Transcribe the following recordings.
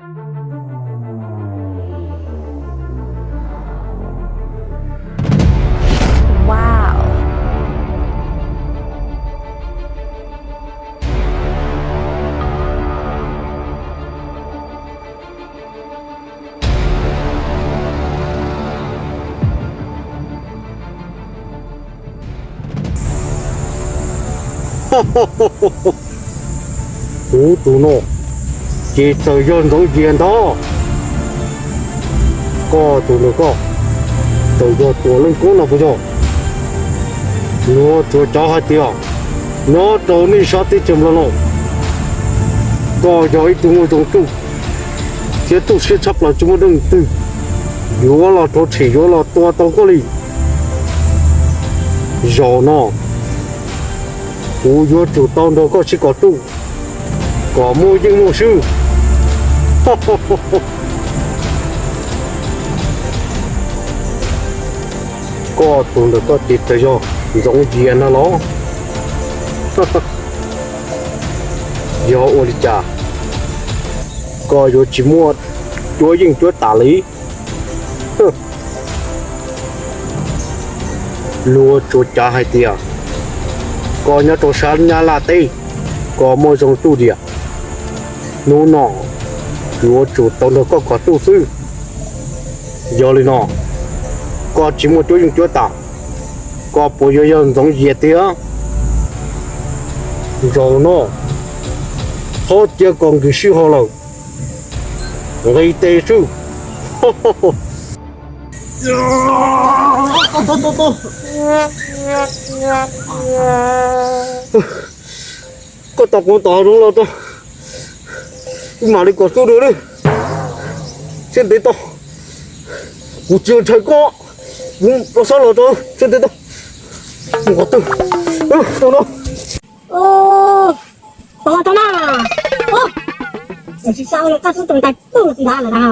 Kuv tus no ces txawm yog Ntxoov Yias ntag. Koj tus ntawm koj txawm yog tuam leej koob no puas yog? Luag tsuas cav hais tias nyob rau nej sab teb chaws Nplog no, koj yog ib tug muaj zoo tsuj thiab txuj siab tshaj plaws, tsis muaj leej twg yuav los rhuav tshem yuav los tua tau koj li. Zaum no kuv yuav tsum tau nrog koj sib kom tsuj, kom muaj yeej muaj swb. Koj tus ntawm koj ces txawm yog Ntxoov Yias ntag los? Yog ua li cas koj yuav tsis muaj cuab yeej cuab tam li? Luag tsuas cav hais tias koj nyob rau sab Nyab Laj teb, koj muaj zoo tsuj diam. Hnub no yuav tsum tau nrog koj kom tsuj xwb. Yog li no, koj tsis muaj cuab yeej cuab tam, koj puas yuav yog Ntxoov Yias tiag? Zaum no txhob cia kom nkis sij hawm lawm, nqis tes xwb. Koj tos kuv tom hav zoov los tso, wb mam li kom xub dua li. Siab ntev tau, kuv tsis ntshai koj, kuv rov xab los tso, siab ntev tau. Mus qhov twg? Tau no. Pov tau na. Ub, tsis xav ua li koj xub tus ntais pug nrad lawm na.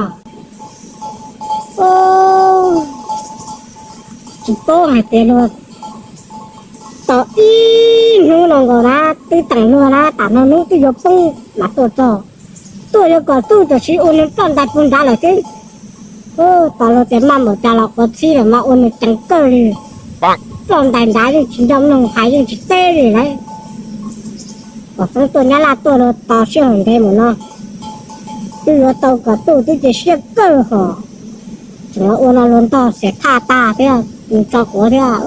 Tsis paub hais tias luag tos ib hnub no nkaus na, twb teem luag na, tam no hnub twb yuav poob mas tuaj txog. Tuaj yuav kom tsuj tam sim ua nws ploj ntais pug nrad lawm xwb. Tos luag tias maj mam cas los quav txhib lawm mas ua nws ceev kawg li. Ploj ntais nrad yeej tsis nco mloog hais yeej tsis teb li lauj. Kom xeeb tuaj Nyab Laj tuaj los tos sij hawm ntev mus no, twb yuav tau kom tsuj twb cia siab kawg hos. Tseem los ua no luag ntog xiam thaj tag thiab, nws tso quav thiab.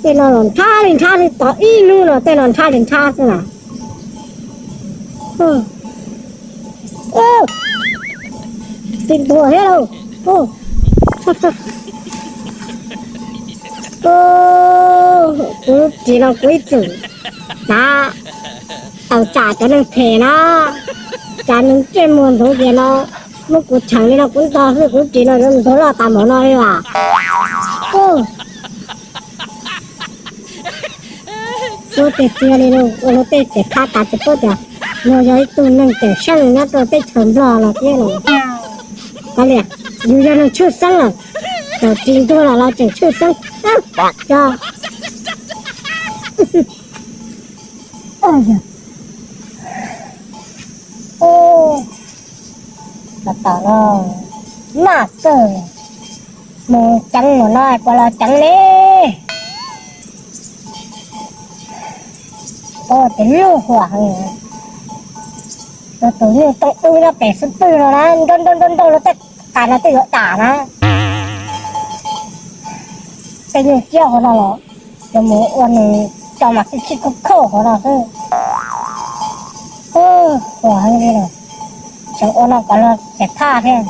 Tej no los nrhab li nrhab xwb, tos ib hnub no tej no nrhab li nrhab xwb na. Tsis ntuag thiab lauj. Kuv ris no kuv ib txwm xav tau tsam cov neeg phem na, tsam neeg ntsej muag ntxoov yias no, muab kuv cheem li no kuv ntog xwb, kuv ris no yuav ntxuag loj tas npaum no li as. Paub tiag tiag li no, ua luag tej xiam thaj tas tsis paub tias luag yog ib tug neeg tseem seej nyob rau teb chaws Nplog los thiab no. Kav liam, yus yog neeg tshwj xeeb lawm, txawm tsis ntuag los los tseem tshwj xeeb. Cov Tab tom no maj kawg, mus ceev mus no puas los ceev li. Ua ces lub huam heev, tus nyuj tooj dub nyob pem xub pwg no na, nrau nrau nrau nrau los tej qas no twb yuav dam na. Tej nyuj ciab hauv no los yuav mus ua nws tso mas khib khib khauj khauj hauv no xwb. Huam heev li lawm, tseem ua no kom luag xiam thaj thiab.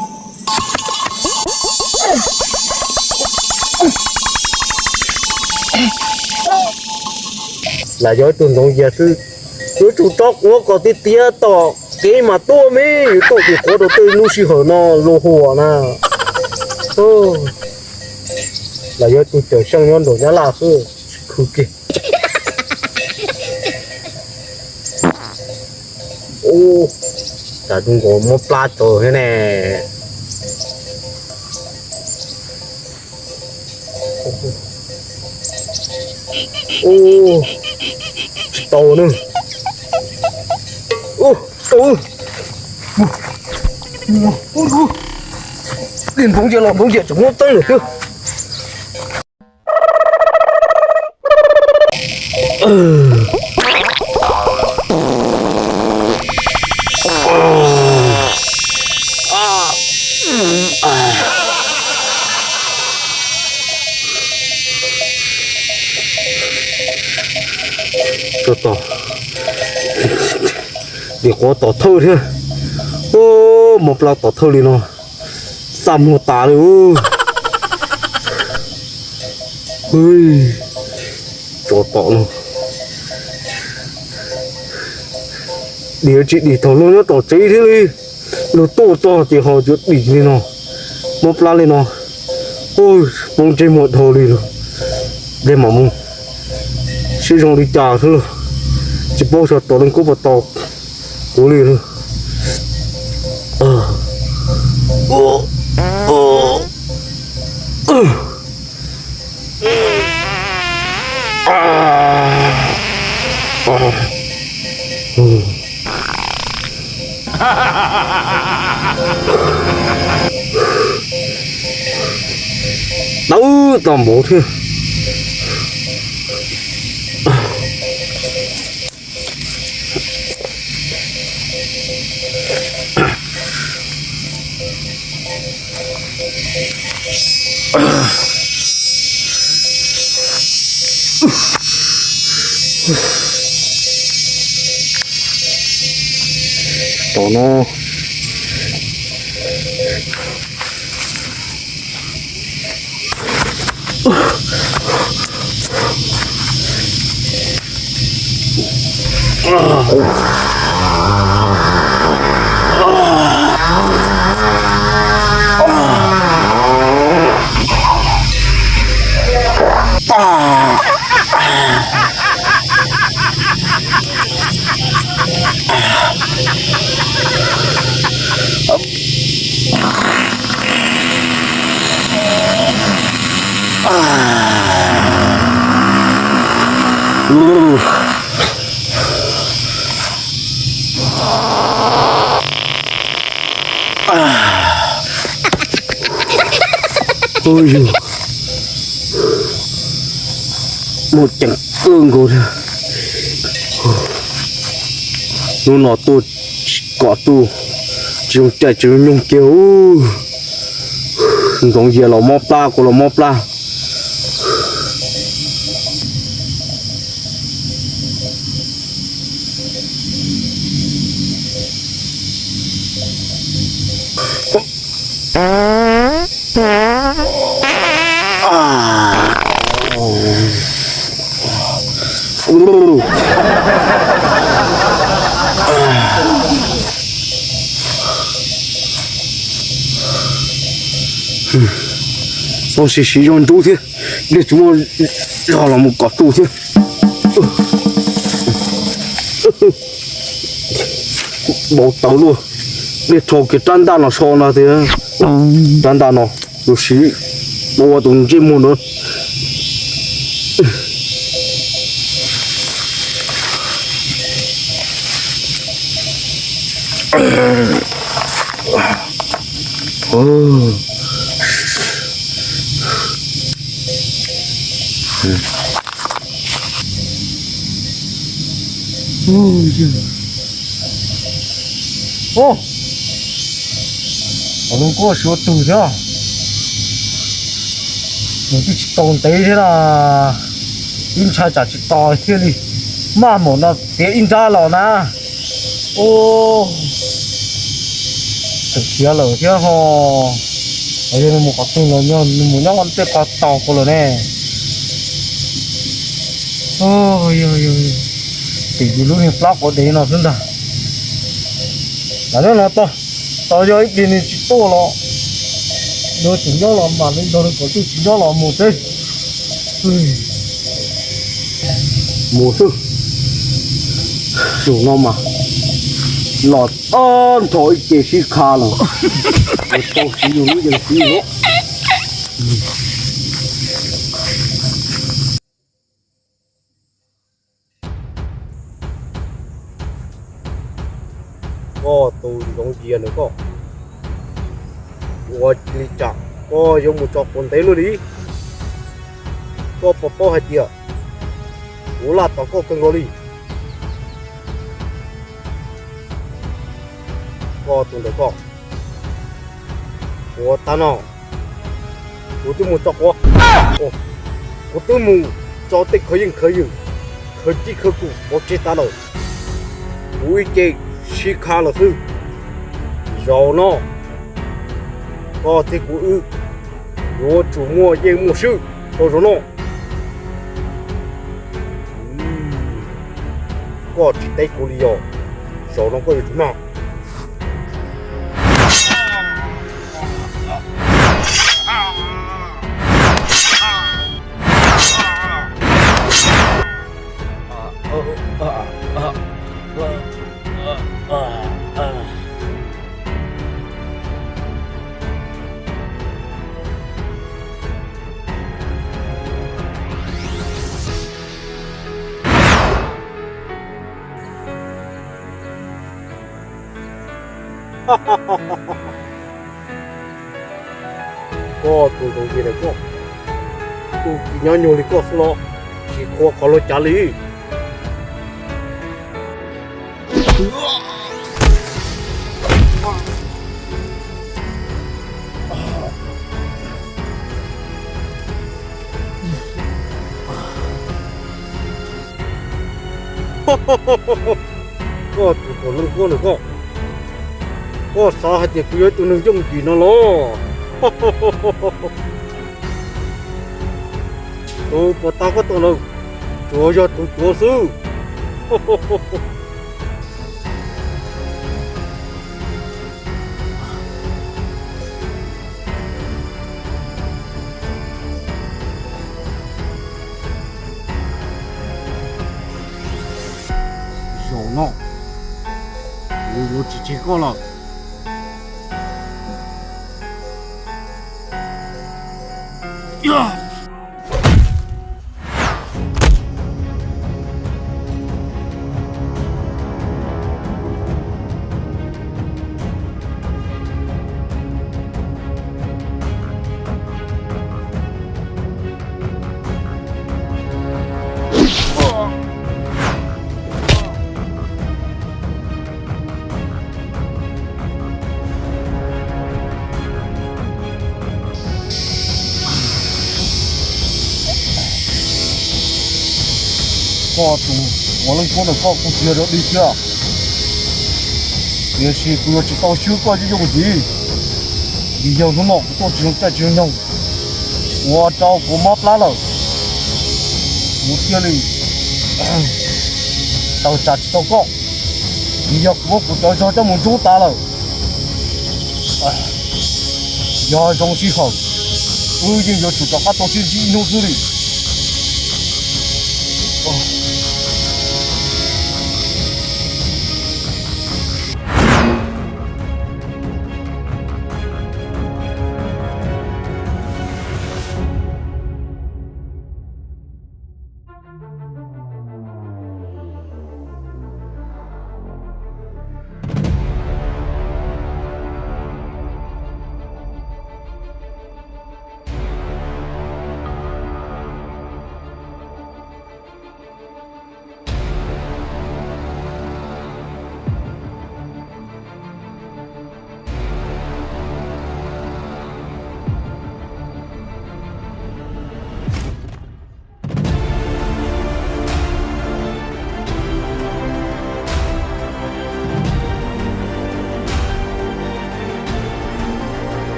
Lam yog ib tug ntxoov yias xwb, yuav tsum tso quav kom tiag tiag tom kev mas tuaj me, yuav tuaj dim quav rau tej lub sij hawm no luag huam na. Lam yog ib tug cawm seej nyob nraum Nyab Laj xwb, khwv kiag. Ub, cas zoo nkaus muab plab tsaws thiab ne. Ub, tsis tau na. Ub, tau. Ua, ua, ua. Li npov yam los npov yam tseem muab teeb lawm thiab. Tso tom, nim qhuav tom thawj thiab. Ub, mob plab tom thawj li no, xaj muag tas li. Ub, tso tom no, dim tsis dim thaum luag nyob tom tsev thiab li. Luag tuaj txog ces ho yuav dim li no, mob plab li no. Ub, poob ntsej muag dhau li lawm. Dej mam mus, sib zoo li cas xwb los tsis paub xyov tom leej kub puas tos kuv li lawm. Dawb tag npaum thiab. Tom no. Ub, yus muaj ceem kawg nkaus thiab. Hnub no tuaj kom tuaj tsis zoo caij tsis zoo nyoog kiag. Ntxoov Yias los mob plab, kuv los mob plab. Tau siv siv zog ntub thiab, dej tsis muaj zog los mus kom tuaj thiab. Npau taws luaj, dej rho kiag rab ntaj no so no tiag. Rab ntaj no, tus siv ua tus ntsej muag no. Ub, ua lub nkuaj suav tug thiab. Nws twb tsis tau ntev thiab na, ib ntshai tsam tsis tos thiaj li. Maj mam no tiav ib nrab los na. Ub, tseem khiav lawm thiab ho. Yog nws mus qhov twg los, yog nws mus nyob tej qhov tau ko lawm ne. Yog, yog, yog, tim yus lub niag plab quav dev no xwb ntag. Lam nyob no tos, tos yog ib pliag nws tsis tuaj los, nws tseem nyob los mas li ntawd, nws kom tsis nyob los mus xwb. Mus xwb. Zaum no mas los tag nrho ib ce sib kha lawm. Tau siv yus lub yees siv yus lub. Koj tus Ntxoov Yias ntawm koj, ua li cas koj yuav mus tso quav ntev luaj li? Koj puas paub hais tias kuv laj tos koj kawg nkaus li? Koj tus ntawm koj, ua tag no kuv twb mus tso quav, kuv twb mus tso tej khawv yeej khawv ywm, khawv cib khawv kus pov tseg tas lawm. Kuv ib ce sib kha lawm xwb. Zaum no koj thiab kuv wb yuav tsum muaj yeej muaj swb rau zaum no. Koj tsis teb kuv li os, zaum no koj yuav tsum mag. Koj tus Ntxoov Yias ntawm koj, tus tsis nyob nyuag li koj xwb los tsis qhuas qhov luag cav li. Koj tus tuam leej huab ntawm koj, koj xav hais tias kuv yog ib tug neeg yooj yim no los? Tus puas tag koj tus ntawd, tsuas yog tus cuav xwb. Zaum no kuv yuav tsis tseg koj lawm. Koj tus tuam leej huab ntawm koj kuj tsis yog dog dig thiab, tiam sis kuv yuav tsis tau swb koj yooj yooj yim. Vim yog hnub no kuv tuaj tsis zoo caij tsis zoo nyoog, ua rau kuv mob plab lawm, kuv thiaj li tawm tsam tsis tau koj. Vim yog kuv muab kuv cov zog coj mus ntxub tas lawm. Yog zoo sij hawm, wb yeej yuav tsum rov qab tau sib ntsib ib hnub xwb li.